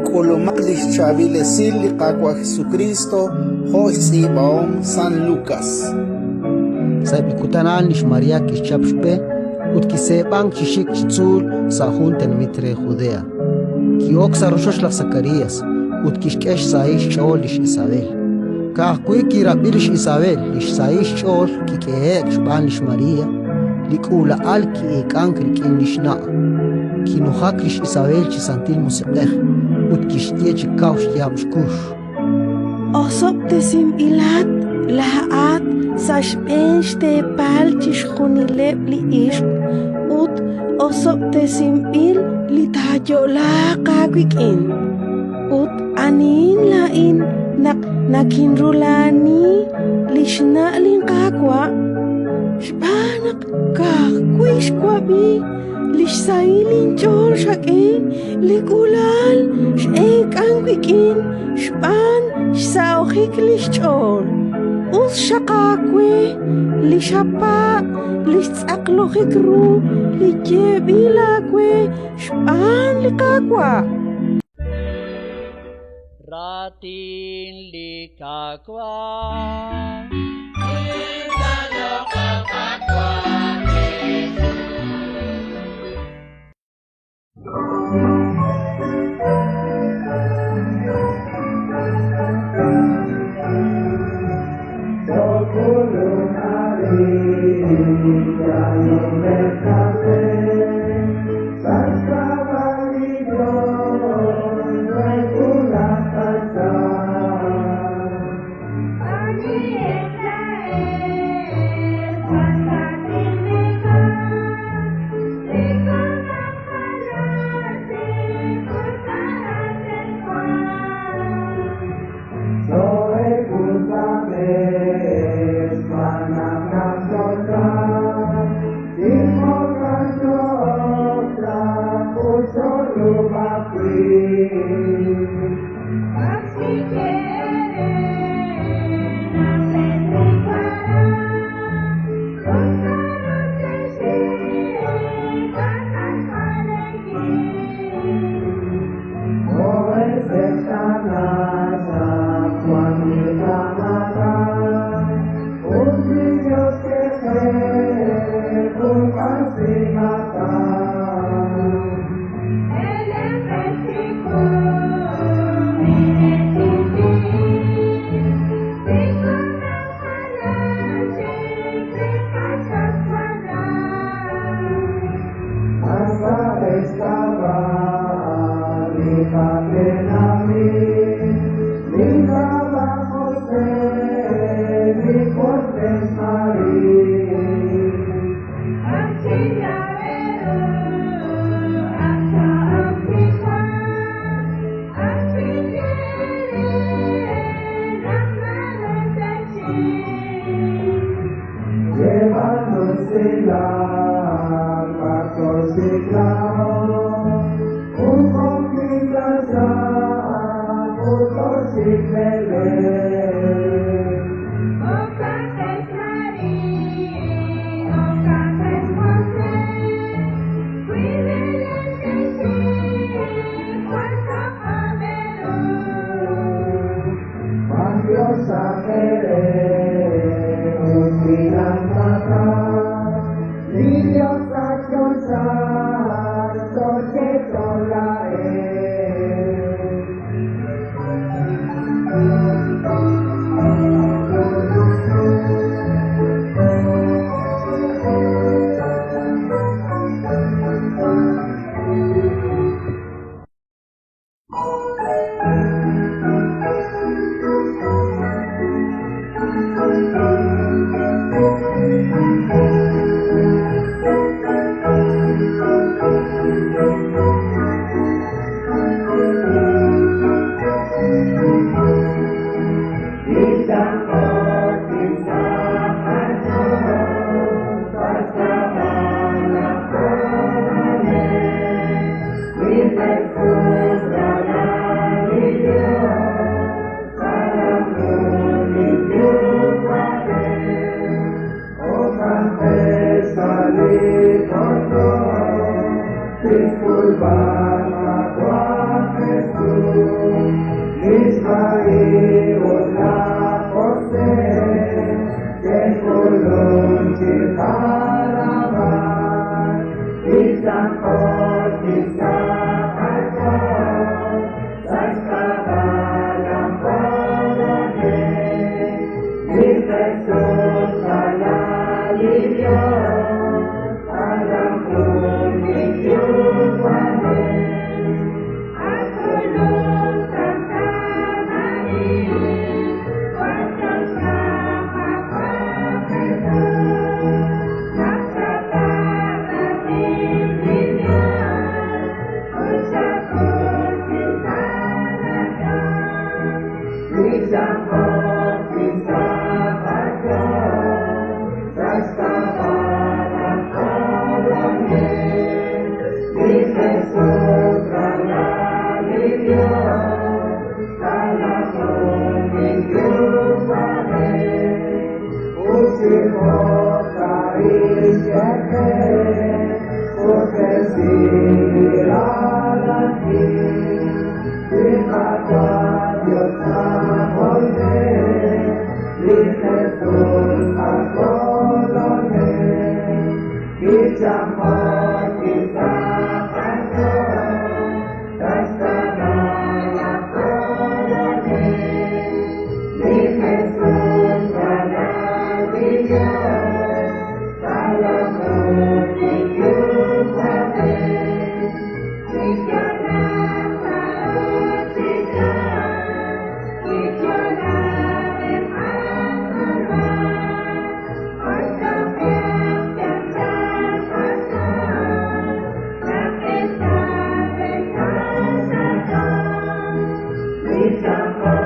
K'ulumaq li xchaab'il esil li Qaawa' Jesukriist jo' xtz'iib'ahom San Lukas. Sa'eb' li kutan a'an lix María kixchap xb'e ut kiseeb'ank chi xik chi tzuul sa' jun tenamit re Judea. Ki'ok sa' rochoch laj Sakarías ut kixk'e xsahil xch'ool lix Isabel. Ka'ajwi' kirab'i lix Isabel li xsahil xch'ool kik'ehe'k xb'aan lix María, li k'uula'al ki'eek'ank rik'in li xna'. Kinujak lix Isabel chi Santil Musiq'ej ut kixye chi kaw xyaab' xkux. Osob'tesinb'ilat laa'at sa' xb'een xteepal chixjunileb' li ixq ut osob'tesinb'il li taayo'laaq aawik'in. Ut anihin laa'in naq nakinrula'ani li xna' linQaawa'? Xb'aan naq ka'ajwi' xwab'i li xsahil inch'ool xak'e, li k'uula'al x'eek'an wik'in xb'aan xsahojik li xch'ool. Us xaq aawe li xapaab' li xtz'aqlojik ru li yeeb'il aawe xb'aan li Qaawa'. Raatin li Qaawa'. Disculpa, Jesús. Lisa.